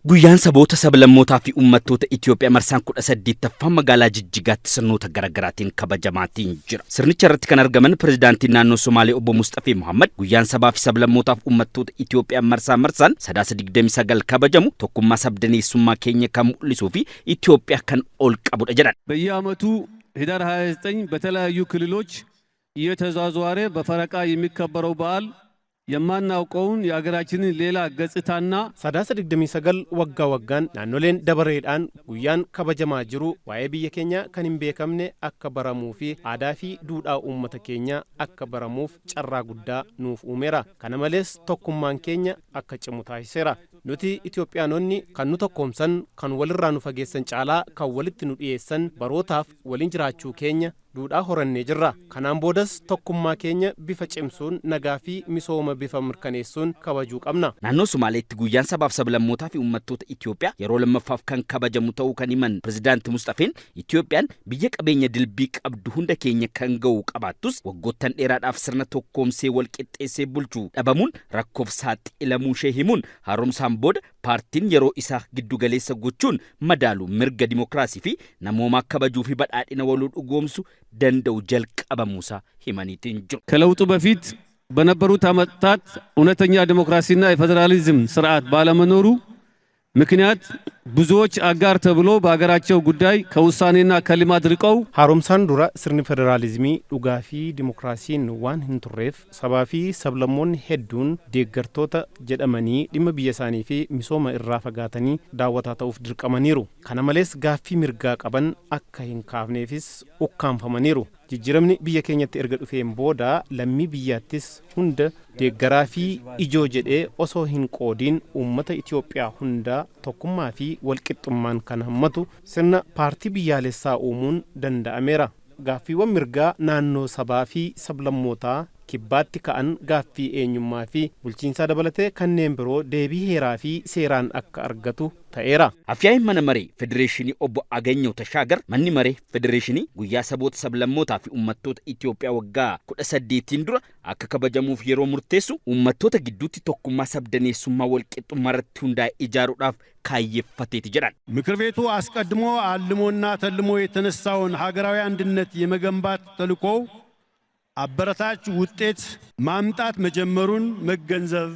Guyyaan saboota sablammootaa fi uummattoota Itoophiyaa marsaan 18ffaan magaalaa Jijjigaatti sirnoota garaagaraatiin kabajamaatiin jira. Sirnicha irratti kan argaman pirezidaantiin naannoo Somaalee obbo Musxafee Muhammad guyyaan sabaa fi sablammootaa fi uummattoota Itoophiyaa marsaa marsaan Sadaasa 29 kabajamu tokkummaa sabdaneessummaa keenya kan mul'isuu fi Itoophiyaa kan ol qabudha jedhan. በየዓመቱ ህዳር 29 በተለያዩ ክልሎች እየተዟዟረ በፈረቃ የሚከበረው በዓል የማናውቀውን የአገራችንን ሌላ ገጽታና Sadaasa 29 waggaa waggaan naannoleen dabareedhaan guyyaan kabajamaa jiru waa'ee biyya keenyaa kan hin beekamne akka baramuu fi aadaa fi duudhaa uummata keenyaa akka baramuuf carraa guddaa nuuf uumeera. Kana malees tokkummaan keenya akka cimu taasiseera. Nuti Itoophiyaanonni kan nu tokkoomsan, kan walirraa nu fageessan caalaa kan walitti nu dhiyeessan barootaaf waliin jiraachuu keenya duudhaa horannee jirra. Kanaan boodas tokkummaa keenya bifa cimsuun, nagaa fi misooma bifa mirkaneessuun kabajuu qabna. Naannoo Somaaleetti guyyaan sabaaf sablammootaa fi uummattoota Itoophiyaa yeroo lammaffaaf kan kabajamu ta'uu kan himan pirezidaanti Musxafeen, Itoophiyaan biyya qabeenya dilbii qabdu hunda keenya kan ga'u qabaattus, waggoottan dheeraadhaaf sirna tokkoomsee wal qixxeessee bulchuu dhabamuun rakkoof saaxilamuu ishee himuun, haaromsaan booda paartiin yeroo isaa giddugaleessa gochuun madaalu, mirga dimokiraasii fi namoomaa kabajuu fi badhaadhina waluu dhugoomsu danda'u jalqabamuusaa himaniitiin jiru. ከለውጡ በፊት በነበሩት ዓመታት እውነተኛ ዲሞክራሲና የፌዴራሊዝም ስርዓት ባለመኖሩ ምክንያት ብዙዎች አጋር ተብሎ በሀገራቸው ጉዳይ ከውሳኔና ከልማት ርቀው Haaromsaan dura sirni federaalizimii dhugaa fi dimokiraasiin waan hin turreef, sabaa fi sablammoonni hedduun deeggartoota jedhamanii dhimma biyya isaanii fi misooma irraa fagaatanii daawwataa ta'uuf dirqamaniiru. Kana malees gaaffii mirgaa qaban akka hin kaafneefis ukkaanfamaniiru. Jijjiiramni biyya keenyatti erga dhufeen booda lammii biyyaattis hunda deeggaraa fi ijoo jedhee osoo hin qoodiin uummata Itoophiyaa hundaa tokkummaa fi walqixxummaan kan hammatu sirna paartii biyyaalessaa uumuun danda'ameera. Gaaffiiwwan mirgaa naannoo sabaa fi sablammootaa kibbaatti ka'an, gaaffii eenyummaa fi bulchiinsaa dabalatee kanneen biroo, deebii heeraa fi seeraan akka argatu ta'eera. Afyaa'iin mana maree federeeshinii obbo Aganyaw Tashaagar manni maree federeeshinii guyyaa saboota sablammootaa fi uummattoota Itoophiyaa waggaa 18n dura akka kabajamuuf yeroo murteessu uummattoota gidduutti tokkummaa sabdaneessummaa walqixxummaa irratti hundaa'e ijaaruudhaaf kaayyeeffateeti jedhan. ምክር ቤቱ አስቀድሞ አልሞና ተልሞ የተነሳውን ሀገራዊ አንድነት የመገንባት ተልዕኮው አበረታች ውጤት ማምጣት መጀመሩን መገንዘብ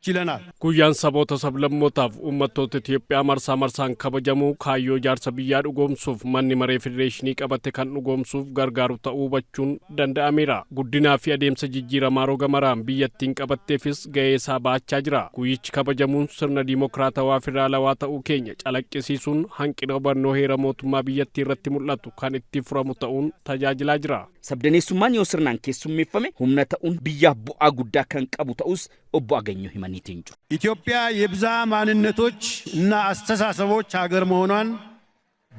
ችለናል። Guyyaan saboota sablammootaaf uummattoota Itoophiyaa marsaa marsaan kabajamu kaayyoo ijaarsa biyyaa dhugoomsuuf manni maree federeeshinii qabate kan dhugoomsuuf gargaaru ta'uu hubachuun danda'ameera. Guddinaa fi adeemsa jijjiiramaa roga maraan biyyattiin qabatteefis ga'ee isaa ba'achaa jira. Guyyichi kabajamuun sirna diimokiraatawaa federaalawaa ta'uu keenya calaqqisiisuun hanqina hubannoo heera mootummaa biyyattii irratti mul'atu kan itti furamu ta'uun tajaajilaa jira. Sabdaneessummaan yoo sirnaan keessummeeffame humna ta'uun biyyaaf bu'aa guddaa kan qabu ta'us obbo Aganyaw himaniitiin jiru. ኢትዮጵያ የብዝሃ ማንነቶች እና አስተሳሰቦች ሀገር መሆኗን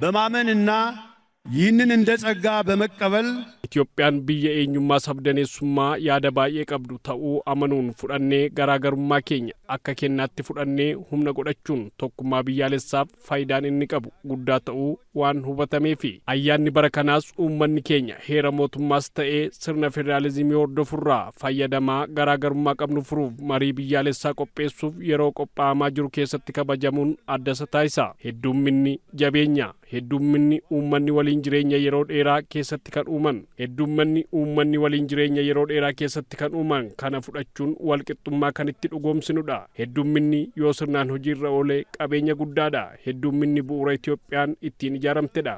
በማመንና ይህንን እንደ ጸጋ በመቀበል Itoophiyaan biyya eenyummaa sabdaneessummaa yaada baay'ee qabdu ta'uu amanuun fudhannee, garaagarummaa keenya akka kennaatti fudhannee humna godhachuun tokkummaa biyyaalessaaf faayidaan inni qabu guddaa ta'uu waan hubatameefi. Ayyaanni bara kanaas uummanni keenya heera mootummaas ta'ee sirna federaalizimii hordofurraa fayyadamaa garaagarummaa qabnu furuuf marii biyyaalessaa qopheessuuf yeroo qophaa'amaa jiru keessatti kabajamuun adda isa taasisa. Heddumminni jabeenya. Heddumminni uummanni waliin jireenya yeroo dheeraa keessatti kan uuman, heddummanni uummanni waliin jireenya yeroo dheeraa keessatti kan uuman kana fudhachuun walqixxummaa kan itti dhugoomsinudha. Heddumminni yoo sirnaan hojiirra oole qabeenya guddaadha. Heddumminni bu'uura Itoophiyaan ittiin ijaaramtedha.